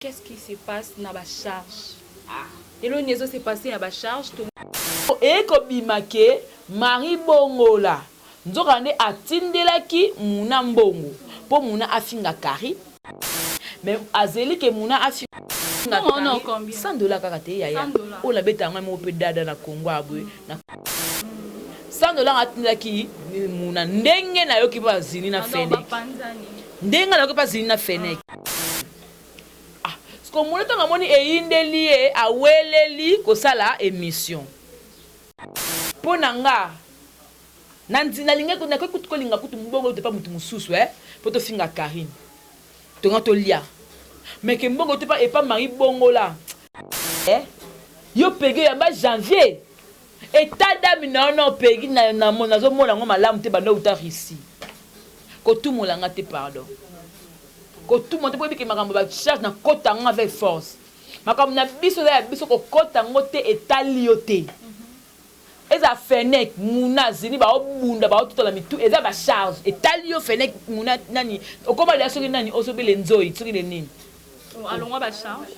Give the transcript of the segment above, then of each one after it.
Qu'est-ce qui se passe na ba charge? Ah, lelo nini ezo se passer na ba charge? To Eye kobima ke Marie Bongola nzoka nde atindelaki Muna mbongo po Muna afinga Carine mais azeli ke Muna afinga Mbongo Carine combien? 100 dollars kaka te yaya 100 dollars. oyo nabeta ngai moko pe dada na Congo awa boye na 100 dollars atindelaki Muna ndenge nayoki pe bazini na Ah, donc Fenech bapanzani. ndenge nayoki pe bazini na Fenech. Ah sikoyo muna tango amoni eyindeli ye aweleli kosala emission po na nga na nalingaki nakoki kutu kolinga kutu mbongo euta epa mutu mususu eh po tofinga Carine tonga tolia mais ke mbongo euta epa epa Marie bongola eh yo peguy oyamba janvier etat d'ame na yo nao peguy na nazo mona yango malamu te banda owuta Russie kotumola nga te pardon. Kotuma te po oyebi ke makambo ba charge na kota yango avec force. Makambo na biso eza ya biso kokota yango te etali yo te. Ezala Fenech, Muna, Zini bao bunda bao tutana mitu eza ba charge etali yo Fenech, Muna nani okoma dejà soki nani ozo bele nzoyi soki de nini. Oh, alongwa ba charge.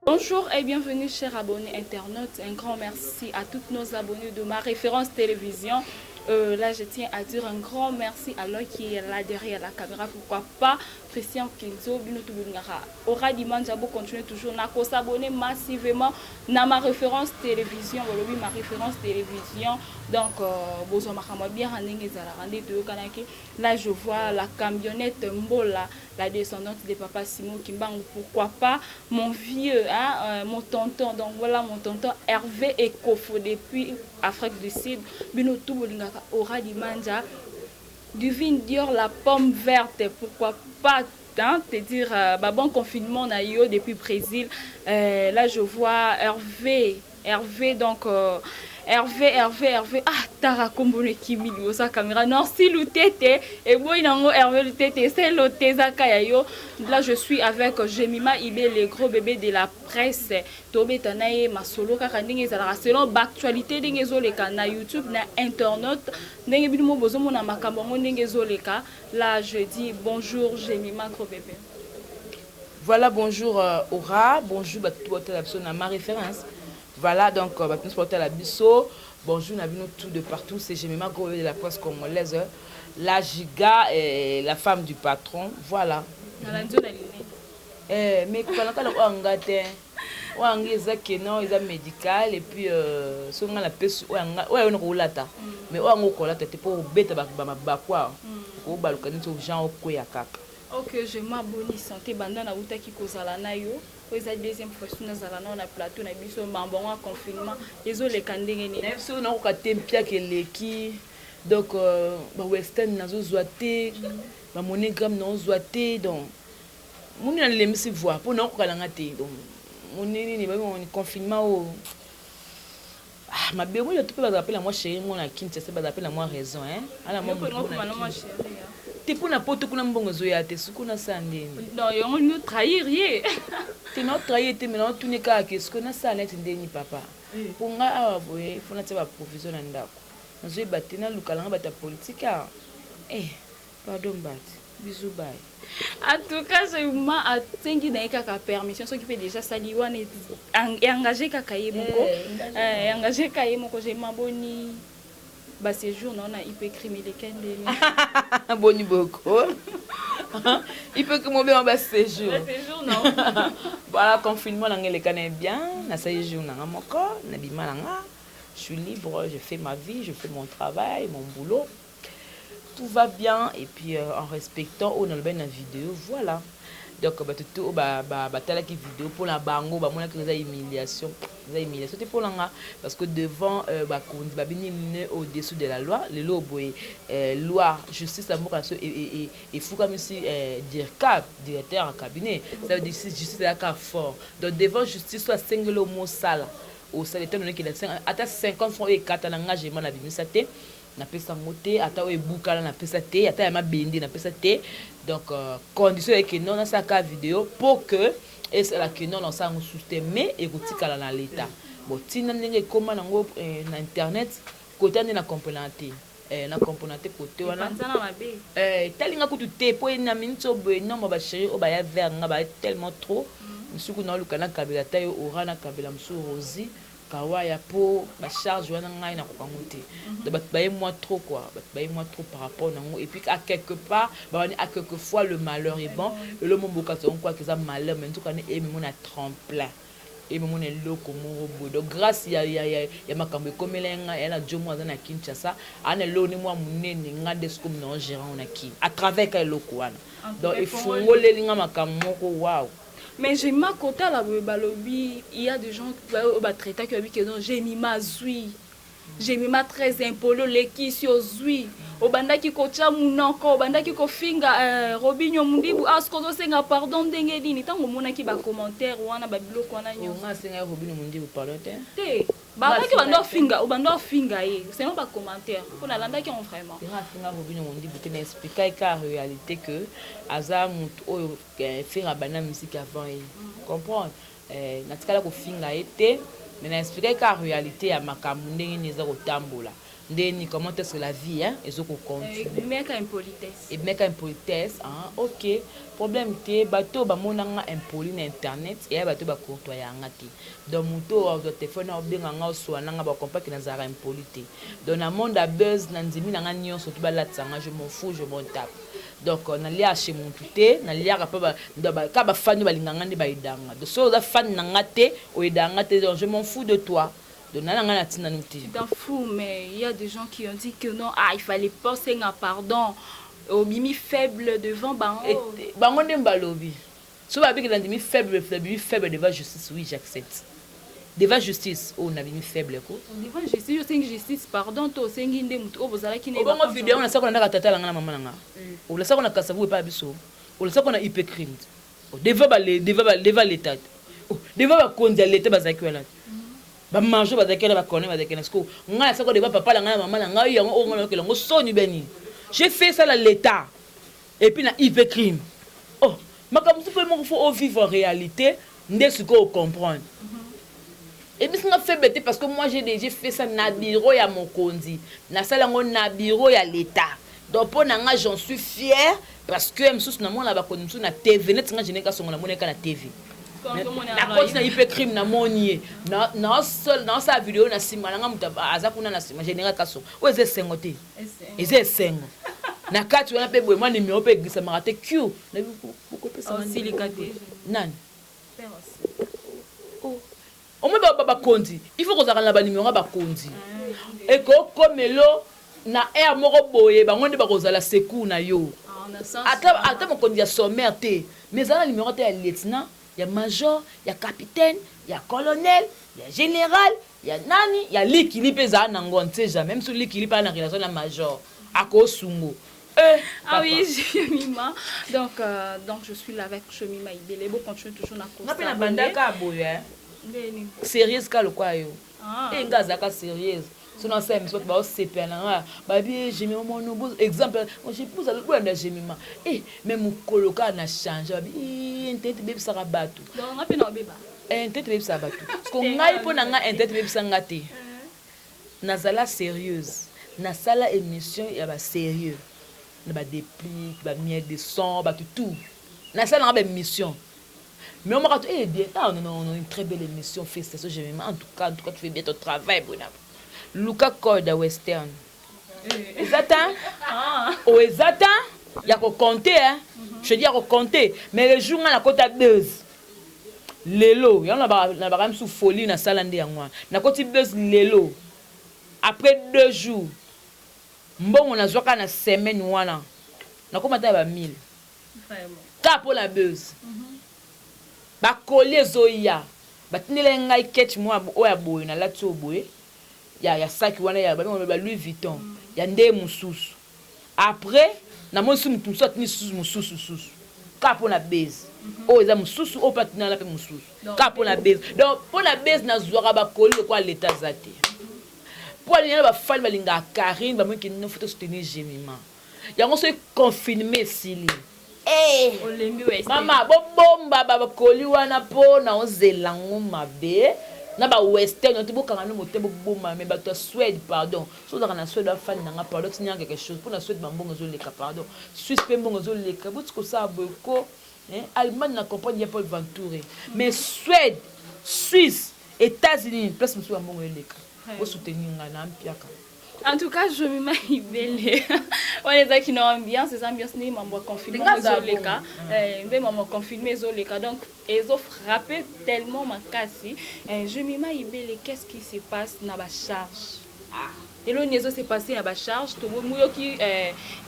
Bonjour et bienvenue chers abonnés internautes. Un grand merci à toutes nos abonnés de ma référence télévision. Là, je tiens à dire un grand merci à l'homme qui est là derrière la caméra. Pourquoi pas Christian Kenzo, bino tout bolingaka Ora Dimanja, bo continuer toujours na ko s'abonner massivement na ma référence télévision, bolobi ma référence télévision. Donc bozwa makambo ya bien ndenge ezalaka nde toyokanaki. Là, je vois la camionnette Mbola, la descendante de papa Simon Kimbangu. Pourquoi pas mon vieux, hein, mon tonton. Donc voilà mon tonton Hervé Ekofo depuis Afrique du Sud. Bino tout bolingaka Ora Dimanja. Divine Dior, la pomme verte, pourquoi pas hein, te dire bah, bon confinement na yo depuis Brésil. Là je vois Hervé, Hervé donc Hervé, Hervé, Hervé, ah Tara kombo ne kimi liboso ya caméra. Merci Lutete et boy nango Hervé Lutete, c'est loteza kaya yo. Là je suis avec Jemima Ibé, le gros bébé de la presse. Tobeta na ye masolo kaka ndenge ezalaka selon ba actualité ndenge ezoleka na YouTube na internet ndenge bino mo bozomona makambo yango ndenge ezoleka. Là je dis bonjour Jemima gros bébé. Voilà bonjour Aura, bonjour bato botala biso na ma référence. Voilà donc bato nyonso botala biso, bonjour na bino tout de partout, c'est Jemima gros bébé de la presse congolaise, la giga et la femme du patron. Voilà. Nalandi yo na linete. Eh mais kokana kaka oyo nga te. Oyo nga eza keno eza médical et puis soki nga napesi oyo nga oyo yo nakolata mais oyo yango okolata te po obeta ba mabaku awa okobaluka neti genre okweya kaka. Ok, je m'abonne santé banda na utaki kozala na yo. Oyo eza deuxième fois soki nazala nao na plateau na biso mambo yango ya confinement ezoleka ndenge nini? Nayebi soki nakoka te mpiaka eleki donc ba western nazozwa te ba monogramme nazozwa te donc moni nalembisi voix po nakoka nanga te donc moni nini babenga confinement oyo ah mabe omoni bato mpe bazala mpe na mwa chéri moko na Kinshasa bazala mpe na mwa raison hein ala mwa Yo mpe moto okoma na na mwa Kin chéri hein. te mpo na poto kuna mbongo ezoya te soki nasala ndeni Non, yango nio trahir ye. Te nao trahir te mais nao tuni kaka ke sikoyo nasala neti ndeni papa po ngai awa boye faut natia ba provision na ndako nazoyeba te naluka nanga bato ya politique awa eh pardon mbadi bisous bye. En tout cas, Jemima asengi na ye kaka permission soki mpe déjà asali wana engagé kaka ye moko, engagé kaka ye moko. Jemima boni ba séjour na yo na IP crime eleka ndeni? Boni boko IP crime obenga ba séjour? Ba séjour na yo. Voilà confinement na nga eleka na ye bien, nasali jour na nga moko, nabima na nga, je suis libre, je fais ma vie, je fais mon travail, mon boulot. Tout va bien et puis en respectant oyo nalobaki na video voilà. Donc bato tout oyo batalaki video mpo na bango bamonaki eza humiliation, eza humiliation te mpo na nga parce que devant bakonzi babini ne au-dessous de la loi. Lelo boye loi, justice ya mboka na biso efukamisi dircab, directeur ya cabinet. Ça veut dire justice ezalaka fort. Donc devant justice oyo asengeli omosala osala étant donné que ata 50 francs oyo ekata na nga jema nabimisa te, napesa yango te, ata oyo ebukana napesa te, ata ya mabende napesa te. Donc condition eke non, nasalaka video pour que esalaka non, nasala yango susu te, mais ekotikala na l'état. Bon, ntina ndenge ekóma nango na internet kota nde na comprena te, na comprena te kote wana. Etalinga kutu te mpo na minute oyo boye nombre bachéri oyo baya vers nga baya tellement trop. Mosuku naoluka nakabela ata yo ora, nakabela mosusu Rosi Kawaya mpo bacharge wana ngai nakokango te. Donc bato baye mwa trop quoi, bato baye mwa trop par rapport nango. Et puis à quelque part babani, à quelque fois le malheur est bon. Elo mo mboka zongo kwaka eza malheur, mais nzoka ne ememo na tremplin, ememo na eloko moko boye. Donc grâce ya makambo ekomela ye ngai ya na jo mo aza na Kinshasa, aa na eloko ne mwa monene nga nde sikomi na gérant na Kini à travers ka eloko wana. Donc efungoleli nga makambo moko wow. Mais Jemima, kotala boye balobi, il y a des gens oyo batraitaki, babi ke non, Jemima azwi, Jemima très impoli, olekisi, ozwi, obandaki kotya monoko, obandaki kofinga Robinio Mundibu aske ozosenga pardon ndenge nini? Ntango omonaki bacommentaire wana, babiloko wana nyonso? Nga asengaki Robinio Mundibu pardon te. Te, babaki bando ofinga, obanda ofinga ye selon bacommentaire mpo nalandaki yango vraiment. Nga afinga Robinio Mundibu te, na expliquaki ka réalité que aza motu oyo Ferre abanda musique avant ye, comprendre. Natikala kofinga ye te, mais na expliquaki ka réalité ya makambo ndenge nini eza kotambola, ndenge nini, comment est-ce que la vie, hein, ezokocontinue. Ebimeka impolitesse. Ebimeka impolitesse. Ah, ok, problème te. Bato oyo bamonanga impoli na internet eya bato oyo bacourtoyanga te. Donc moto oyo azwa telefone obenga nga, oswa nanga, bacomprendre nazalaka impoli te. Donc na monde ya buzz, na ndimi na nga nyonso to balatisa nga, je m'en fous, je m'en tape. Donc naliaka chez motu te, naliaka mpe ka bafani oyo balinganga nde bayedanga. Donc soki oza fan na nga te, oyedanga te. Donc je m'en fous de toi. Donc na nga na ntina no te. Tu t'en fous, mais il y a des gens qui ont dit que non, ah, il fallait pas senga pardon, obimi faible devant bango. Bango nde balobi so babiki nandimi faible, nabimi faible devant justice. Oui, j'accepte devant justice oyo nabimi faible ko. Devant justice osengi justice pardon to osengi nde motu oyo bozalaki na obongo video nasako na ndaka tata na nga na mama na nga, olasako na Kasavu epai ya biso, olasako na IPCRIM devant l'état, devant bakonzi ya l'état bazalaki wana, bamajor bazalaki wana, bacolonel bazalaki wana. Siko ngai nasako devant papa na ngai na mama na ngai yango oyo ngai nayokela yango soni beni. J'ai fait ça na l'état et puis na IPCRIM. Oh, makambo mosusu mpe moko faut ovivre réalité nde sikoyo ocomprendre. Ebisinga faible te parce que moi, j'ai déjà fait ça na bureau ya mokonzi, nasala yango na bureau ya l'état. Donc mpo na nga, j'en suis fier parce que mosusu namona bakonzi mosusu na TV neti nga jeneka songo, namoneka na TV, nakoti na IPCRIM, namoni ye, naosala video na nsima nanga, moto aza kuna na nsima, général Kasongo. Oyo eza esengo te, eza esengo na kati wana mpe boye mwa nimero mpe eglisamaka te q bokopesa nani omoi bakonzi. Il faut kozalaka na banimero ya bakonzi, ekokomelo na aire moko boye, bango nde bakozala secours na yo. Ata mokonzi ya sommaire te, mais ezala na nimero te ya lieutenant, ya major, ya capitaine, ya colonel, ya général, ya nani, ya likili mpe ezala nango. On ne sait jamais, même so likili mpe na relation na major akosungo. Eh, ah oui, Jemima. Donc je suis là avec Jemima Ibele. Bon, continue toujours na Nga pe na bandaka boye. Sérieuse ka lokwa yo. Eh, nga azalaka sérieuse. So nasala émission, bato baosepela na nga, babi Jemima mono exemple bolanda Jemima. Eh, mais mokolo kaka na change, babi internet ebebisaka bato. Internet ebebisaka bato. Parce que ngai, mpo na ngai, internet ebebisa nga te. Nazala sérieuse, nasala émission ya basérieux na badéplique, bamiel de son, bato tout nasala nanga baémission. Mais on m'a dit, eh bien, ah non, non, non, une très belle émission, félicitations Jemima, en tout cas, tu fais bien ton travail, bona. Luka code à Western. Eza ta, o eza ta, ya ko compter, hein. Je dis ya ko compter, mais le jour nga na kota buzz. Lelo, yango na baka misu folie na sala nde yango wana. Nakoti buzz lelo. Après 2 jours. Mbongo nazwaka na semaine wana, nakoma ata ya ba 1000. Kaka mpo na buzz. Bacolis ezoya. Batindelaki ngai ketch moko oyo ya boye, nalati oyo boye, ya saki wana ya ba Louis Vuitton, ya nde mosusu. Après, namoni lisusu mutu mosusu atindi lisusu mosusu susu. Kaka mpo na buzz. Oyo eza mosusu, oyo mpe atindi wana mpe mosusu. Kaka mpo na buzz. Donc, mpo na buzz nazwaka bacolis lokola l'État aza te. Mpo alingi na bafani balingaka Carine, bamoni ke non, faut soutenir Jemima. Yango soki confinement esili. Eh! Mama, bobomba bacolis wana mpo na ozela yango mabe. Na ba western, oyo bokanga no motema bobomba, mais bato ya Suède, pardon. So ozalaka na Suède, bafani na nga, pardon, tinanga quelque chose. Mpo na Suède, bambongo ezoleka, pardon. Suisse mpe mbongo ezoleka. Boti kosala boye ko. Allemagne na comprendre ya Paul Venture. Mais Suède, Suisse, États-Unis, place mosusu ya mbongo eleka. Bosoutenir nga na mpiaka. En tout cas, Jemima Ibele. On est ezalaki na ambiance, eza ambiance ndenge mambo ya confinement ezoleka. Nde mambo ya confinement ezoleka. Donc, ezofrappe tellement makasi. Jemima Ibele, qu'est-ce qui se passe na ba charge? Ah, eloni ezo se passer na ba charge. Toboyoki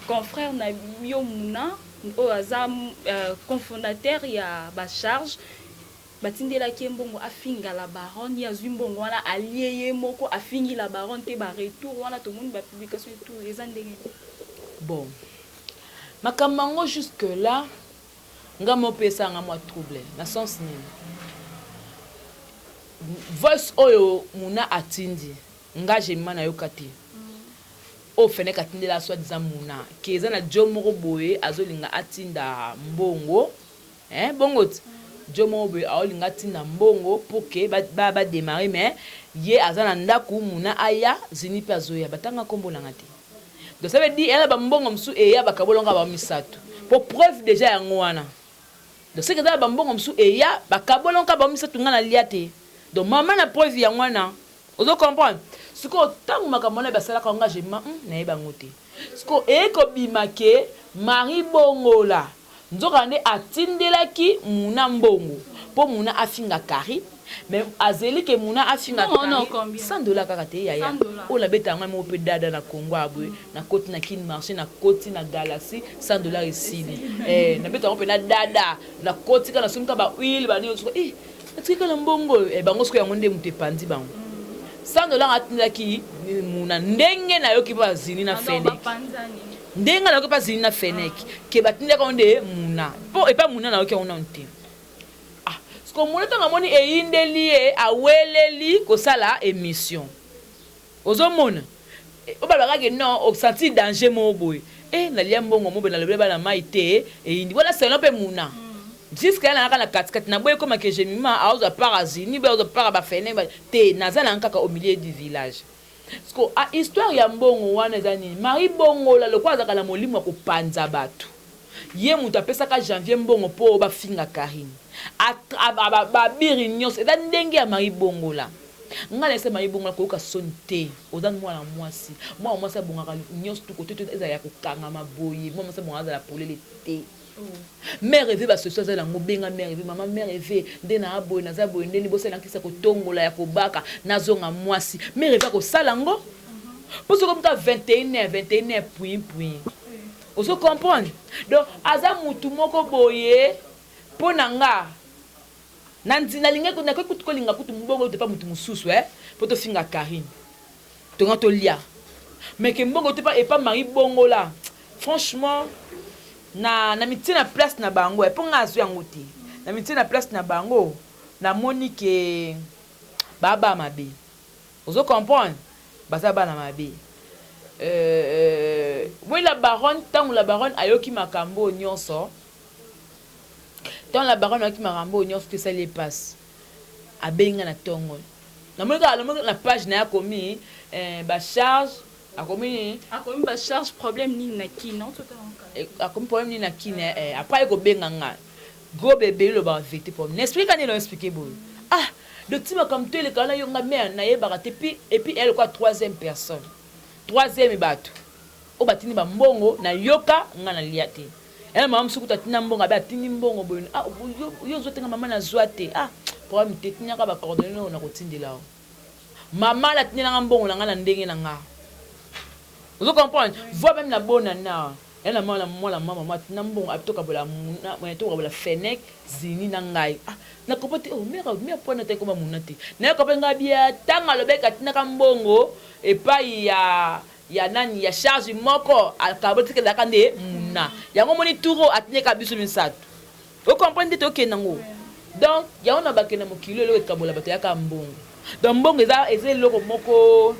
confrère na yo Muna, oyo aza cofondateur ya ba charge. Batindelaki ye mbongo afinga la baronne, ye azwi mbongo wana alie ye moko, afingi la baronne te. Ba retour wana tomoni ba publication et tout, eza ndenge? Bon, makambo yango jusque là nga mo mpe esalanga mwa trouble na sens nini? Voice oyo Muna atindi nga, Jemima, nayoka te. Oyo Fenek atindela soit disant Muna ke eza na jo moko boye azolinga atinda mbongo. Bongo ti jo moko boye aolinga atinda mbongo pour ke badémarrer, mais ye aza na ndako, Muna aya, Zini mpe azoya, batanga nkombo nanga te. Donc ça veut dire eya na bambongo mosusu eya, bakabolanga bango misato, po preuve déjà yango wana. Donc soki eza na bambongo mosusu eya, bakabolanga bango misato, nga nalia te. Donc mama, na preuve yango wana, ozo comprendre. Sikoyo ntango makambo wana basalaka nga, Jemima, nayeba yango te. Sikoyo eye kobima ke Marie Bongola nzoka nde atindelaki Muna mbongo mpo Muna afinga Carine, mais azeli ke Muna afinga Carine 100 $ kaka te. Yaya oyo nabeta yango moko mpe dada na Congo aboye, nakoti na Kin Marché, nakoti na Galaxy, 100 $ esili. Nabeta yango mpe na dada, nakoti kaka, nasombi kaka bahuile banini, soko natiki kaka na mbongo oyo bango. Sikoyo yango nde moto epandi bango 100 $ atindelaki Muna. Ndenge nayoki mpo azini na Fenek, ndenge nayoki mpo azini na Fenek ke batindaka yango nde Muna, mpo epa Muna nayoki yango nano te. Ah, siko Muna ntango amoni eyindeli ye, aweleli kosala émission. Ozomona oyo balobaka ke non, osentir danger moko boye, e nalia mbongo mo boye, nalobeli bana mai te, eyindi wana selon mpe Muna. Jusque là nayaka na katikati, naboyi ekoma ke Jemima aozwa part azini boye, aozwa part bafene te. Naza nanga kaka au milieu du village. Siko a histoire ya mbongo wana eza nini? Marie Bongola lokola azalaka na molimo ya kopanza bato, ye moto apesaka Janvier mbongo mpo bafinga Karine, babiri nyonso eza ndenge ya Marie Bongola. Ngai nayesa Marie Bongola koyoka soni te. Oza mwana mwasi, mwana mwasi abongaka nyonso tu kote ezala ya kokangama boye. Mwana mwasi abongaka azala polele te. Mare Eve, basosio aza nango, benga mare Eve, mama mare Eve, nde na boye, naza boye, ndeni bosala nkisa kotongola ya kobaka, nazonga mwasi. Mare Eve akosala yango mpo soki omuka 21 h 21 h pui pui, ozo comprendre. Donc aza mutu moko boye mpo na nga nalingi, nakoki kutu kolinga kutu mbongo te pa mutu mosusu mpo tofinga Karine, tonga tolia, mais ke mbongo te epa Marie Bongola, franchement na mitie na place na bango, mpo nga azwi yango te. Na mitie na place na bango, namoni ke baba mabe, ozo comprendre, baza bana mabe. Moi la baronne, ntango la baronne ayoki makambo oyo nyonso, ntango la baronne ayoki makambo oyo nyonso, tosali epasi, abengi nga na ntongo. Namoni kaka, namoni na page na ye akomi bacharge, akomi nini? Akomi bacharge problème nini na Kino? Akomi problème nini na Kino. Après aye kobenga nga: "Gros bébé, olobaka vérité, problème na explique nini?" Explique boye: "Ah, donc ti makambo to eleka wana, yo nga mare nayebaka te." Puis et puis eya lokola troisième personne, troisième bato oyo batindi bambongo, nayoka nga nalia te. Ena mama mosuku atinda mbongo, abe atindi mbongo boye: "Ah, yo ozwa te?" "Nga mama nazwa te." "Ah, problème te, tindaka bacoordonnées oyo nakotindela o." Mama natindelanga mbongo na nga na ndenge na nga. Ozo comprendre? Voire même na bona na ya na mwana mwana mama mama na mbongo tokabola tokabola Fenec Zini na ngai. Ah, na comprendre te, oh mère mère pona te koma muna te. Na comprendre ngai bien tanga lobeka tinaka mbongo epai ya nani ya charge moko akabo tikelaka nde muna. Yango moni turo atineka biso misato. O comprendre te tokende yango. Donc yango na bakenda mokili eloko ekabola bato yaka mbongo. Donc mbongo eza eloko moko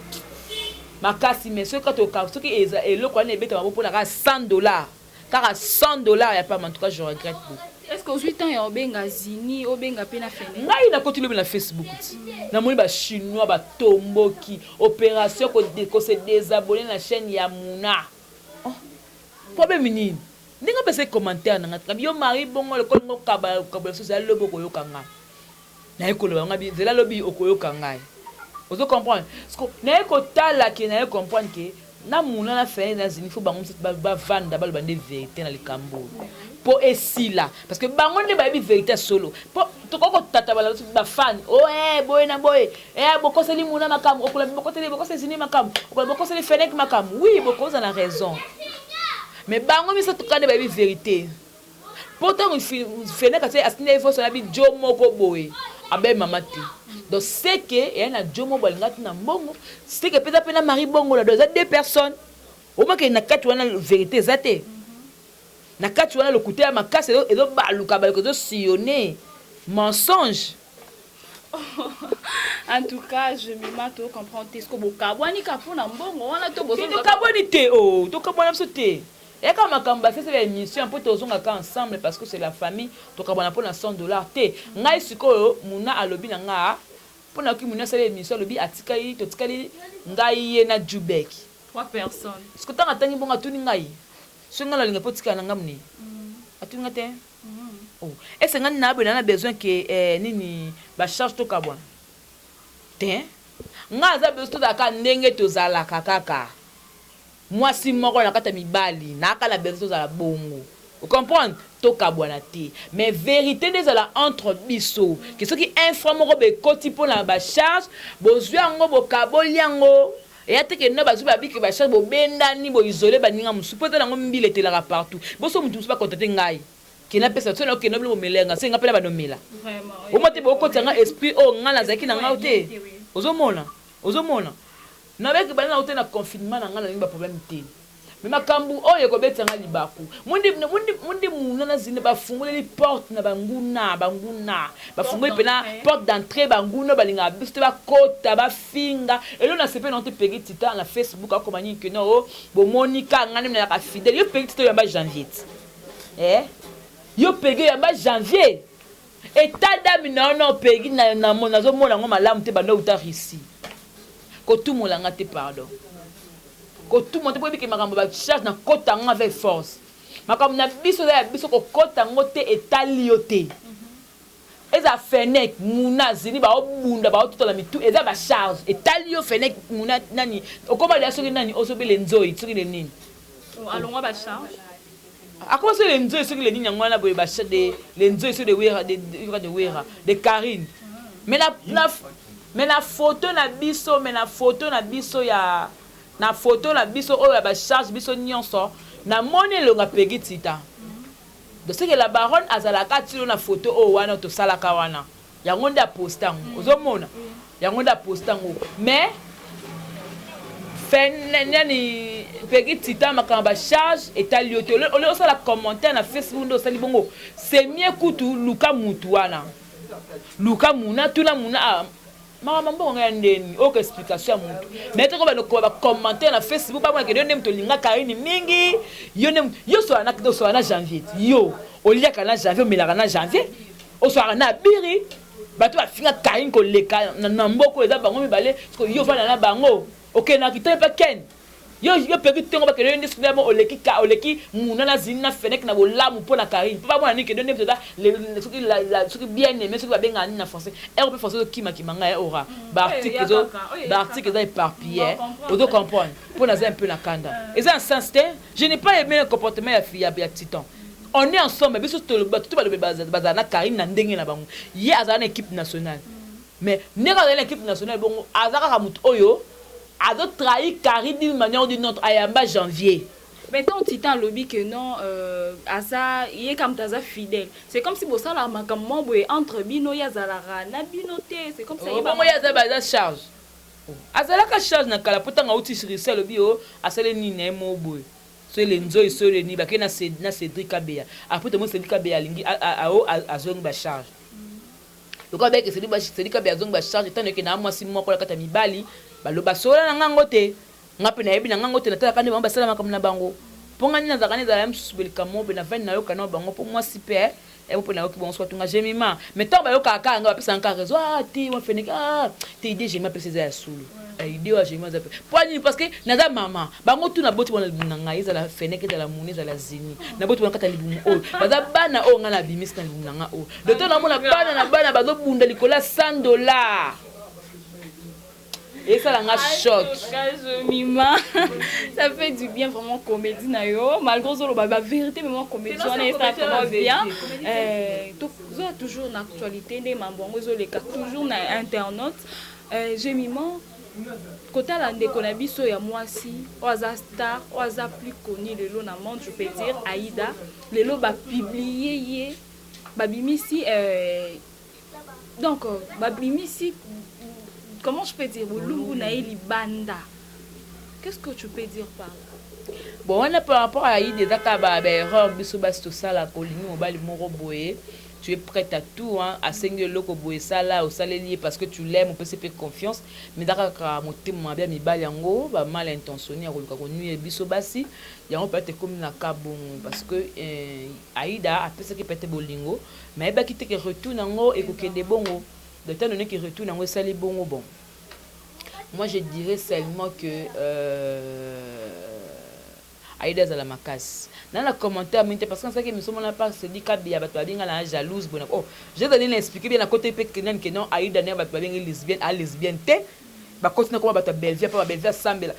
makasi, mais soki kaka soki eza eloko wana ebetama bo mpona kaka $100, kaka $100 ya pamba, en tout cas je regrette beaucoup. Est-ce que ozwi temps ya obenga Zini, obenga mpe na Fene? Ngai nakoti lobi na Facebook ti namoni Bachinois batomboki, opération kose désabonner na chaîne ya Muna. Oh, problème nini? Ndenge apesa commentaire na ngai, yo Marie bongo lokola ngo kabola soso ya lobi okoyoka ngai. Naye koloba ngai nzela lobi okoyoka ngai. Ozo comprendre? Parce que naye kotala ke naye comprendre ke na Muna na Fene na Zini, faut bango mosusu bavanda, baloba nde vérité na likambo oyo mpo esila, parce que bango nde bayebi vérité ya solo. Mpo tokoki kotata bala bafani o boye na boye, bokoseli Muna makambo, okola bokoseli, bokoseli Zini makambo, okola bokoseli Fenek makambo. Oui, bokoza na raison, mais bango misato kaka nde bayebi vérité. Mpo ntango Fenek atie asindi ye voice na bijo moko boye, abe mama te. Donc c'est que eya na jo moko balinga ti na mbongo, c'est que mpenza mpe na Marie bongo na. Donc eza deux personnes omake na kati wana. Vérité eza te na kati wana, lokuta ya makasi ezobaluka baluka, ezosillonne mensonge. En tout cas, je mima to comprendre te, ce que bokabwani ka mpona mbongo wana to Tokabwani te. O tokabwana biso te, eyaka makambo basese ya émission mpo tozongaka ensemble parce que c'est la famille. Tokabwana mpona $100 te. Ngai sikoyo Muna alobi na nga mpo nayoki Muna asali émission, alobi atikali, totikali ngai, ye na Jubek. Trois personnes. Parce que ntango atangi bongo, atuni ngai soki ngai nalinga mpo tikala na ngambu nini. Atuni nga te. Oh, ese ngai na boye na besoin ke nini, bacharge tokabwana te. Ngai aza besoin tozalaka ndenge tozalaka, kaka mwasi moko na kati ya mibali. Naaka na besoin tozala bongo, ocomprendre? Tokabwana te, mais vérité nde ezala entre biso, ke soki un franc moko bekoti mpona bacharge, bozwi yango, bokaboli yango. Eya te ke no bazwi babike bacharge, bobendani, boisole baninga mosusu, mpo eza nango mbila etelaka partout. Boso motu mosusu bakontate ngai ke napesa so nakokende bino bomelenga se nga mpe na banomela omwa te, bokotisa nga esprit oyo ngai nazalaki na ngai te. Ozomona, ozomona, nabeki banda na te na confinement na ngai, nalingi baproblème te, mais makambo oyo ekobetisa nga libaku. Mundi Muna na Zini bafungoleli porte na banguna, banguna bafungoli mpena porte d'entrée, banguna balingaka biso te bakota bafinga. Elo na sepe nango te. Pegi Tita na Facebook akoma nini ke no o bomoni ka ngai nde nayaka fidèle. Yo Pegi Tita, oyamba Janvier ti yo Pegi oyamba Janvier, état d'âme na yo na Pegi nazomona yango malamu te. Banda outa Russie, kotumola nga te, pardon, kotuma te, po oyebike makambo bacharge na kota yango avec force. Makambo na biso eza ya biso, kokota yango te, etali yo te. Eza Fenek, Muna, Zini baobunda, baotutala mitu, eza bacharge, etali yo Fenek, Muna nani okoma deya soki nani osobele nzoi soki le nini. Alongwa bacharge. Akoma soki le nzoi soki le nini, yango wana boye le nzoi soki de Wera, de Wera, de Karine. Mais na photo na biso, mais na photo na biso ya na photo na biso oyo ya bacharge biso nyonso, namoni elonga Pegi Tita. Donc c'est que la baronne azalaka tilo na photo oyo wana tosalaka wana, yango nde aposte yango. Ozomona, yango nde aposte yango. Mais nani, Pegi Tita, makambo bacharge etali yo te. Ole osala commentaire na Facebook nde osali bongo, c'est mieux kutu luka mutu wana, luka Muna, tuna Muna: ah, makambo mbongo ngai ya ndeni oyoka explication ya mutu. Mais toko balokoba bacommentaire na Facebook, bamona kende yo nde moto olinga Karine mingi, yo nde yo osola na Janvier, yo oliaka na Janvier, omelaka na Janvier, osolaka na Abiri. Bato bafinga Karine koleka na mboka eza bango mibale. Yo ovanda na bango, okendaka kitoko mpe ken yo, yo peki ntongo bakende yo nde soki oleki, oleki Muna na Zini na Fenek na bolamu mpo na Karine, mpo bamona nini kende nde moto eza soki bien aimé, soki babengaka nini na français ero mpe français ozokimakima ngai ora baarticle, baarticle eza éparpillé. Ozo comprendre? Mpo naza un peu na kanda, eza na sens te. Je n'ai pas aimé le comportement ya Titan. On est ensemble, biso bato to balobi bazala na Karine na ndenge na bango. Ye azala na équipe nationale, mais ndenge azali na équipe nationale bongo, aza kaka moto oyo. Azotrahir Karine d'une manière ou d'une autre. Ayamba Janvier. Maintenant, Titan alobi que non, aza ye kaka moto aza fidèle. C'est comme si bosalaka makambo moko boye entre bino, ye azalaka na bino te. C'est comme ça. Bongo ye aza baza charge, azalaka charge na kala, mpo ntango auti Russie, alobi o asali nini na ye mo boye, so ele nzoi, so ele nini, bakei na Cédric Kabeya. Après tomoni Cédric Kabeya alingi ao azongi bacharge. Lokola bayeke Cédric Kabeya azongi bacharge, ntango eke na mwasi moko na kati ya mibali, baloba sola na ngango te. Nga mpe nayebi na ngango te, natalaka nde bango basala makambo na bango, mpo nga nde nazalaka nde ezala ya mosusu boye. Likambo mpe navandi, nayoka na bango, mpo mwasi mpe ebo mpe nayoki bango. Soki atunga Jemima, mais ntango bayokaka kaka nga, bapesaka kaka raison. Ah te, wafeneke, ah te, idée Jemima apesa eza ya solo. Idée oyo Jemima aza mpe mpo nini? Parce que naza mama bango tu, naboti wana libumu na ngai, ezala Feneke, ezala Muni, ezala Zini, naboti wana kati ya libumu oyo baza bana oyo ngai nabimisi na libumu na ngai oyo. Docteur, namona bana na bana bazobunda likolo ya 100 $, esala nga choc. Jemima, ça fait du bien vraiment, comédie na yo, malgré ozoloba ba vérité, mais moi comédie wana esa vraiment bien. Toza toujours na actualité, nde mambo yango ezoleka toujours na internet. Jemima, kotala ndeko na biso ya mwasi oyo aza star, oyo aza plus connu lelo na monde, je peux dire Aïda, lelo bapublier ye, babimisi, donc babimisi, comment je peux dire, bolumbu na ye libanda. Qu'est-ce que tu peux dire par là? Bon, wana par rapport à Aïda, eza kaka baerreur biso basi tosalaka. Olingi mobali moko boye, tu es prête à tout, hein. Asengi eloko boye, esala, osaleli ye parce que tu l'aimes, opesi mpe confiance, mais eza kaka motema mabe ya mibali yango, bamal intentionné ya koluka konuire biso basi. Yango peut-être ekomi na ka bongo, parce que Aïda apesaki peut-être bolingo, mais ayebaki te ke retour nango ekokende bongo. Donc étant donné que retour nango esali bongo, bon, moi je dirais seulement que Aïda azala makasi na commentaire mingi te, parce que nasalaki émission mona par Cédric Kabeya, bato babenga na jalouse bona. Oh, jezali na expliquer bien na côté mpe nani ke non, Aïda ndenge bato babengi lesbienne, a lesbienne te. Bakoti na koma bato ya Bellevie, mpo babellevie asambela,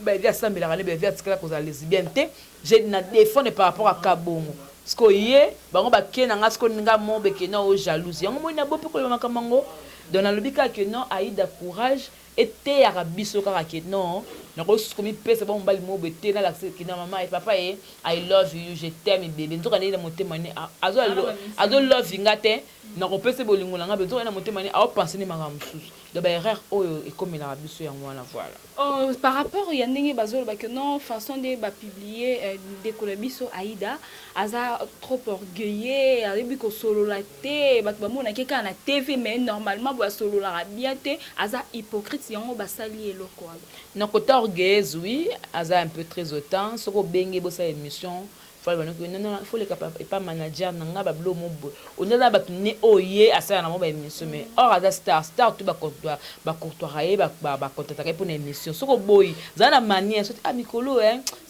Bellevie asambelaka nde Bellevie atikala kozala lesbienne te. Je na défendre par rapport à kabongo, parce que ye bango bakei na nga siko nga mo beke non, o jalouse yango moi na bo mpe koloba makambo yango. Donc nalobi kaka ke non, Aïda courage, eteyaka biso kaka ke non, nakoki komipesa ba mobali moko boye te, nalakisa ke na mama e papa ye "I love you, je t'aime bébé", nzoka nde na motema ne azolove nga te. Nakopesa bolingo na nga be, nzoka na motema ne aopense nde makambo mosusu. Donc baerreur oyo ekomelaka biso yango wana, voilà. Oh, par rapport ya ndenge bazoloba ke non, façon nde bapublier ndeko na biso Aïda aza trop orgueilleux, ayebi kosolola te, bato bamonaki kaka na TV, mais normalement boye asololaka bien te, aza hypocrite, yango basali eloko wana. Na côté orgueilleuse, oui, aza un peu très hautain. Soki obenge bosala émission, faut leka epa manager na nga, babilo mo boye, oni aza bato ne oyo ye asala na mo baémission, mais or aza star, star to bacourtoira ye, bacontactaka ye mpona émission. Soki oboyi, zala na manière soki ah mikolo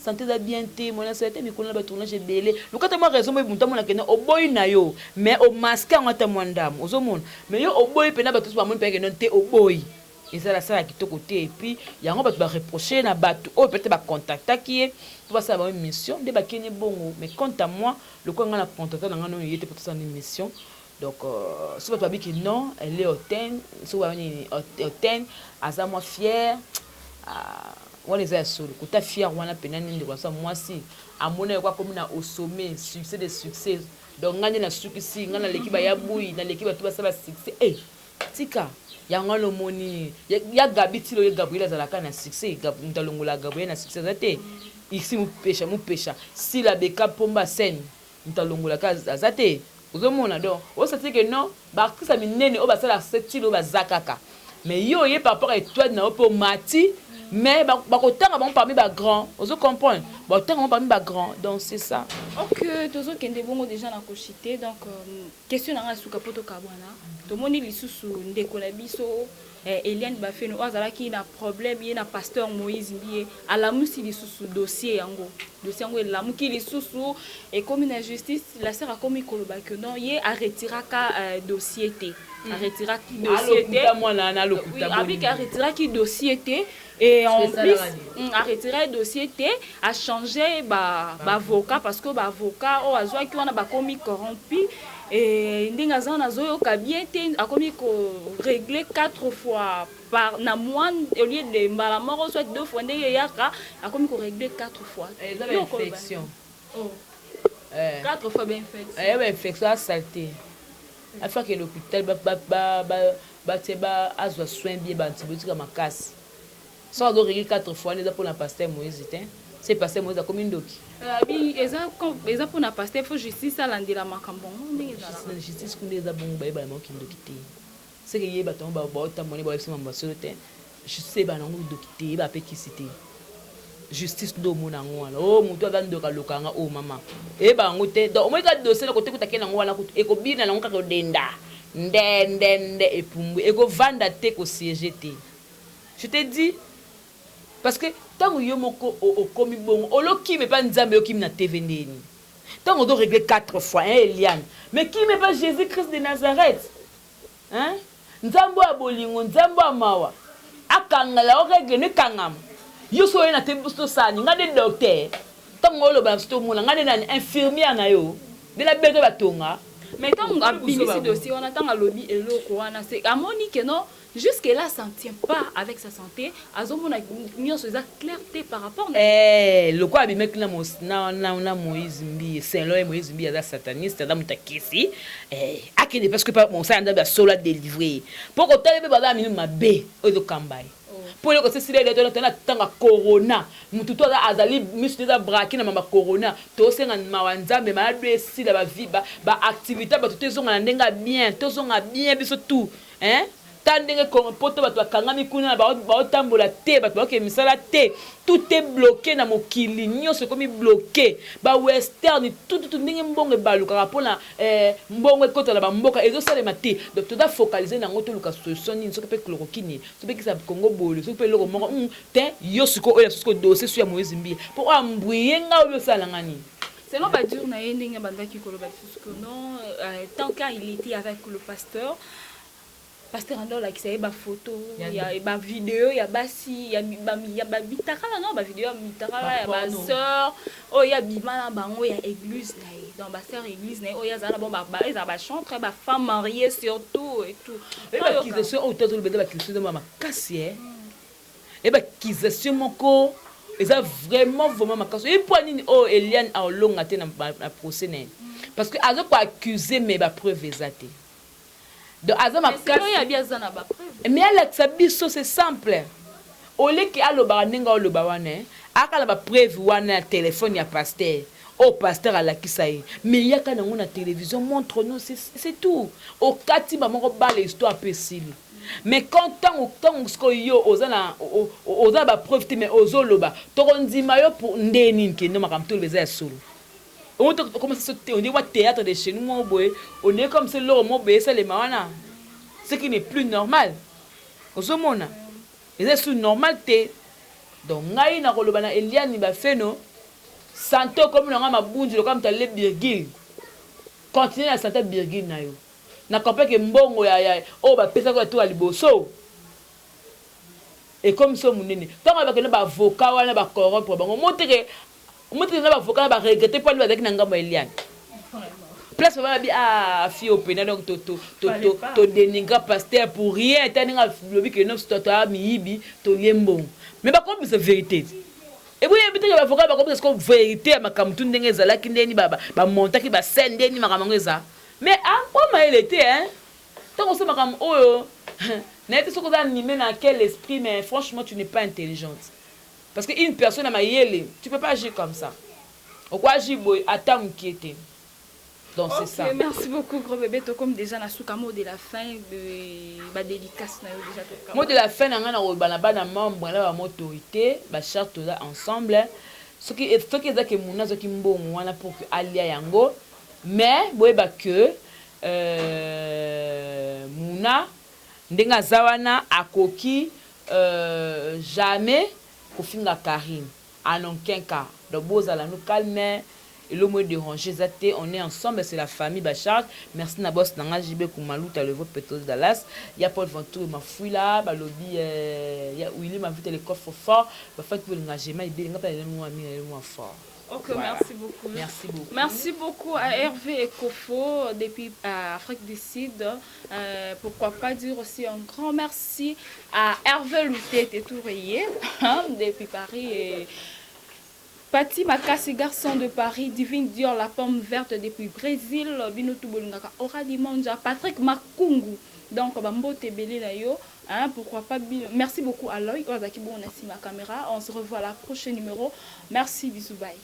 santé eza bien te, mona asala te mikolo na batournage ebele, luka ta mwa raison boye, moto amona kende oboyi na yo, mais omasquer yango ata mwa ndambo, ozomona. Mais yo oboyi mpena, bato bamoni mpe kende te, oboyi, ezala sala kitoko te. Et puis yango bato bareproche na bato oyo peut-être bacontactaki ye mpo basala bango émission nde bakende bongo. Mais quant à moi, lokola ngai na contacta na ngai noyo ye te mpo tosala émission, donc so bato babiki non, elle est hautaine, so banini, hautaine, aza mwa fière wana, eza ya solo. Kota fière wana mpena nini, ndeko na mwasi amona yoko akomi na au sommet, succès de succès, donc ngai nde nasukisi, ngai naleki baya bui, naleki bato basala succès. E tika yango wana, omoni ya Gabi tilo ye Gabriel azalaka na succès, moto alongola Gabriel na succès aza te. Isi mopesha mopesha sila beka pomba scène, moto alongolaka aza te. Ozomona, donc osati ke non, baartiste ya minene oyo basala style oyo baza kaka, mais yo oye par rapport à étoile na yo mpe omati, mais bakotanga bango parmi bagrand, ozo comprendre, bakotanga bango parmi bagrand, donc c'est ça. Ok, tozokende bongo déjà na koshite. Donc question na ngai suka mpo tokabwana: tomoni lisusu ndeko na biso Eliane Bafeno oyo azalaki na problème ye na pasteur Moïse Mbiye, alamusi lisusu dossier yango. Dossier yango elamuki lisusu, ekomi na justice. La sœur akomi koloba ke non, ye aretiraka dossier te, aretiraki dossier te. Abiki aretiraki dossier te, et en plus aretiraki dossier te, achanger baavocat, parce que baavocat oyo azwaki wana bakomi corrompu. Ndenge aza wana, azoyoka bien te, akomi korégler quatre fois par na mois au lieu de mbala moko, soit deux fois ndenge eyaka, akomi korégler quatre fois. Eza bainfection. Oh. Quatre fois bainfection. Eza bainfection, asale te, afakende hôpital, batie, azwa soin bien, baantibiotique ya makasi. Soki azorégler quatre fois wana, eza mpona pasteur Moïse te. Se pasteur Moïse akomi ndoki. Abi eza mpona pasteur, faut justice alandela makambo yango ndenge ezalaka. Justice kuna eza bongo, bayebana bango kindoki te. Seke ye bato yango baotambola, bayebisa mambo basolo te. Justice eyebana yango ndoki te, eyeba mpe kisi te. Justice nde omona yango wana o motu aza ndoki, aloka yanga o mama, eyeba yango te. Donc omoni kaka dossier na kote kutake nango wana, kutu ekobina nango kaka, odenda nde nde nde epumbwi, ekovanda te, kosiéger te. Je te dis, parce que ntango yo moko okomi bongo, olokimi epa Nzambe, okimi na TV ndeni? Ntango ozorégler quatre fois, hein, Eliane, mais kimi epa Jésus Christ de Nazareth, hein? Nzambe ya bolingo, Nzambe ya mawa, akangala orègle no, ekangama. Yo so oye na te, biso tosala nini? Nga nde docteur? Ntango oloba na biso, tomona nga nde nani? Infirmière na yo nde nabeto batonga. Mais ntango abimisi dossier wana, ntango alobi eloko wana, c'est amoni ke non, jusque là ça ne tient pas avec sa santé, azomona nyonso eza clair te par rapport na Lokola abimaki na Moïse Mbiye, selon ye Moïse Mbiye aza sataniste, aza moto akesi. Akende, parce que mosala Nzambe ya solo adélivre, mpo kotala mpe baza na minu mabe oyo ezokamba ye, mpo eloko esesili ele tona ntango ya corona, motu to azali miso te, eza braqué na mama corona. Tosenga mawa Nzambe, malado esila, bavie, baactivité, bato tozonga na ndenge ya bien, tozonga bien biso tout, hein? Ta ndenge poto bato bakangami kuna, baotambola te, bato baokende misala te, tout est bloqué na mokili nyonso, ekomi bloqué, bawestern tututu, ndenge mbongo ebalukaka mpona mbongo ekota na bamboka ezosalema te. Donc toza focalisé nango, toluka solution nini, soki mpe chloroquine, soki mpe kisa Kongo boye, soki mpe eloko moko te. Yo sikoyo oyo sikoyo dossier so ya Moïse Mbiye, mpo oyo ambrie nga, oyo osala nga nini? Selon badire na ye, ndenge bandaki koloba lisusu que non, tant qu'il était avec le pasteur, pasteur ando alakisa ye bafoto ya bavideo ya basi ya bamitakala, non, bavideo ya mitakala ya basœur oyo abima na bango ya église na ye, donc basœur église na ye oyo azala na bango, ezala bachantre, bafemme mariée surtout et tout. Baccusation oyo tozoloba eza baccusation eza makasi, e baccusation moko eza vraiment vraiment makasi. Oyebi mpo nini oyo Eliane aolonga te na procès na ye? Parce que aza koaccuse, mais bapreuve eza te. Donc aza makasi, mais alakisa biso, c'est simple. Oleki alobaka ndenge aloba wana, akala bapreuve wana ya telefone ya pasteur oyo pasteur alakisa ye, mais yaka nango na télévision, montre nous, c'est tout. Okati bamoko bala, histoire mpe esili. Mais quand ntango sikoyo yo oza na bapreuve te, mais ozoloba, tokondima yo pour nde nini? Kende makambo toloba eza ya solo. On dit wa théâtre de chez nous moko boye, on est comme eloko moko boye esalema wana, ce qui n'est plus normal. Ozomona eza su normal te. Donc ngai nakoloba na Eliane Bafeno, santé okomi na ngai mabunzi lokola moto ale birgile, continue na santé birgile na yo. Na comprend ke mbongo ya oyo bapesaki ya to ya liboso ekomi so monene. Ntango bakende baavocat wana, bacorrompre bango, moteke moteke na baavocat na baregretter mpo ani bazalaki na ngambo ya Eliane. Place baba babi, ah, fi opena, donc todénigra pasteur pour rien. Ta ndenge alobi ke non, toa miyibi, tolie mbongo, mais bakobisa vérité. Eboyebi teke baavocat bakobisa siko vérité ya makambo tu ndenge ezalaki, ndeni bamontaki bascène, ndeni makambo yango eza. Mais po mayele te, hein? Ntango osala makambo oyo, nayebi te soki oza animé na quel esprit, mais franchement, tu n'es pas intelligente, parce que une personne ya mayele, tu peux pas agir comme ça. Okoagir boye ata mokie te. Donc c'est ça. Merci beaucoup, gros bébé. Comme déjà na suka, mot de la fin de ba dédicace na yo déjà. Mot de la fin na nga, na koloba na bana membre na ba autorité, ba charte, toza ensemble. Soki eza ke muna azwaki mbongo wana pour que alia yango, mais boyeba que muna ndenge aza wana, akoki jamais kofinga Karine en aucun cas. Donc bozala no calme, eloko edérange eza te, on est ensemble, c'est la famille bacharge. Merci na boss na nga JB Kumaluta, le vrai pétrole Dallas, ya Paul Ventour Mafuila, balobi ya Willy Mavita, le coffre fort. Bafaki bolinga jema ebele, nga mpe nalela mwa mingi, nalela mwa fort. Ok, Voilà. merci beaucoup. Merci beaucoup. Merci beaucoup à Hervé Ekofo depuis Afrique du Sud. Pourquoi pas dire aussi un grand merci à Hervé Loutet et Tourrier, hein, depuis Paris, et Pati Makassi, garçon de Paris, Divine Dior, la pomme verte depuis Brésil, bino tout bolingaka, Ora Dimanja, Patrick Makungu. Donc, bambote ebele na yo, hein, pourquoi pas. Merci beaucoup à l'œil, oyo azalaki bongo na nsima caméra. On se revoit à la prochaine numéro. Merci, bisous, bye.